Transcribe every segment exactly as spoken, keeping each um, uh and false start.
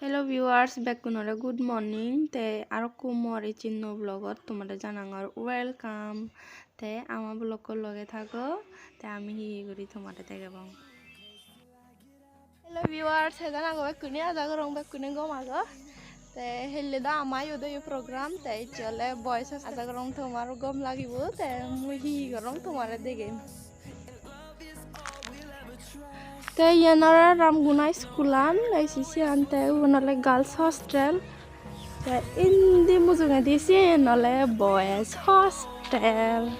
Hello viewers, bekkunore good morning. Te arokko mor ecche nuo vlogot tomare janangor welcome. Te ama vlogko loge thago, te ami hi hi guri tomare degebong. Hello viewers, hejan ago bekkune, aja gorong bekkune gom ago. Te helle do ama iyot oye program, te ecche ole boys hostel, aja gorong tomar gom lagibo, te mui hi hi gorong tomare degem. Te iyen aro Ramguna school-an, ei se siyan, te ubon ole girls hostel. Te indi mujungedi siyen ole boys hostel.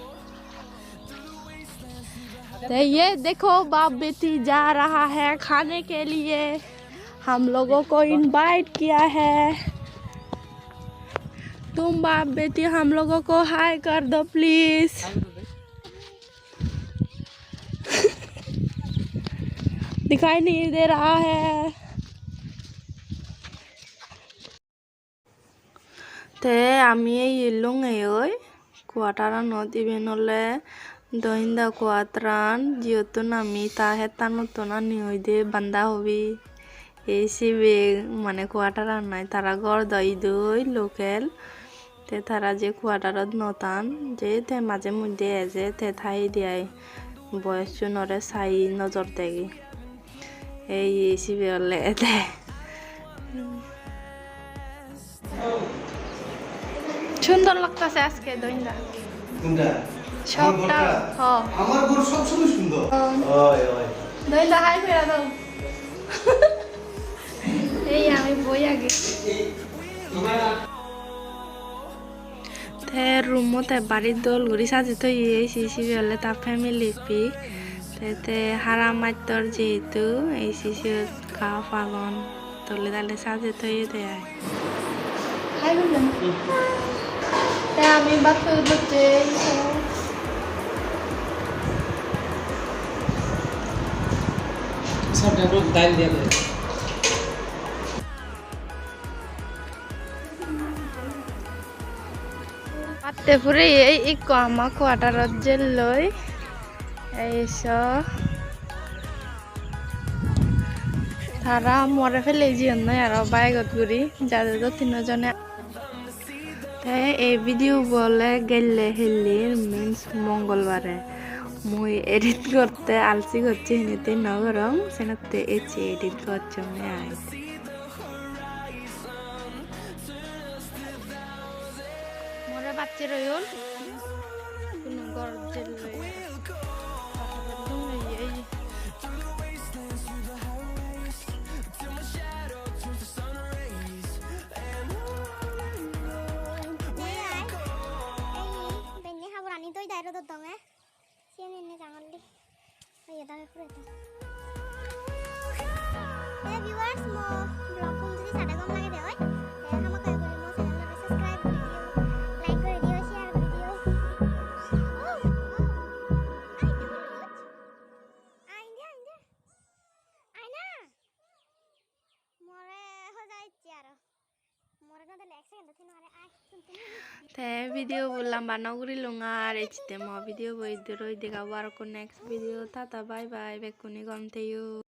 ते ये देखो, बाप बेटी जा रहा है खाने के लिए, हम लोगों को इनवाइट किया है। तुम बाप बेटी हम लोगों को हाय कर दो प्लीज। दिखाई नहीं दे रहा है। Te ami ei elongeyoi quarter-anot, iben ole Doinda quarter-an, jiyottun ami ta hettanottun ani oide banda hobi. Ei sibe mane quarter-an noi, tara ghor do idoi local. Te tara je quarter-ot no tan, je te maje moddhe eje te thai de ai, boyossunore sai nojor degi. Ei sibe ole ede. সুন্দর লাগতাছে আজকে দইন্দা। কোনটা? সবটা, আমার ঘরটা? হ। আমার ঘর সবসময় সুন্দর। হ। ওই, ওই। দইন্দা হাই করে দাও। এই আমি বই আগে। এই, এই, Te room-o te bari dol guri sajei toye, ei se sibe ole ta family pic. Te, te hara mattor jehetu, ei se siyot cup agon, dole dale sajei toye de ai. Hi, Gunjan. Te ami bhat hoi docche, so. Sab dail diye de. Atte puri ei ikko ama quarter-ot jelloi. Ei so. Tara more pele jiyonnoi aro bike-ot guri. Jade do tino jone. Te ei video bo ole gelle helle, means Mongolbare. Mui edit gotte alsi gocche hinette no gorong, senotte ecche edit gocchonge ai. More bacche royon. Kuno ghor jelloi. Benne haborani doi dai rodot donge. Siyen enne jangolli. Oye, dame puro eta. Te viewers, mo vlog gun jodi sade gom lage de oi, te hamakkai guri mo channel ore subscribe guri diyo, like guri diyo, share guri diyo. Oh, oh. Ai, te huluj. Ai, indi, ai, indi. Ai na. More hoja icche aro. More no dele ek second o thino are ai. Te video bo lamba no gurilung ar, ecche te mo video bo iddur oi, dega obo arokko next video. Tata bye bye, bekkune gom theyo.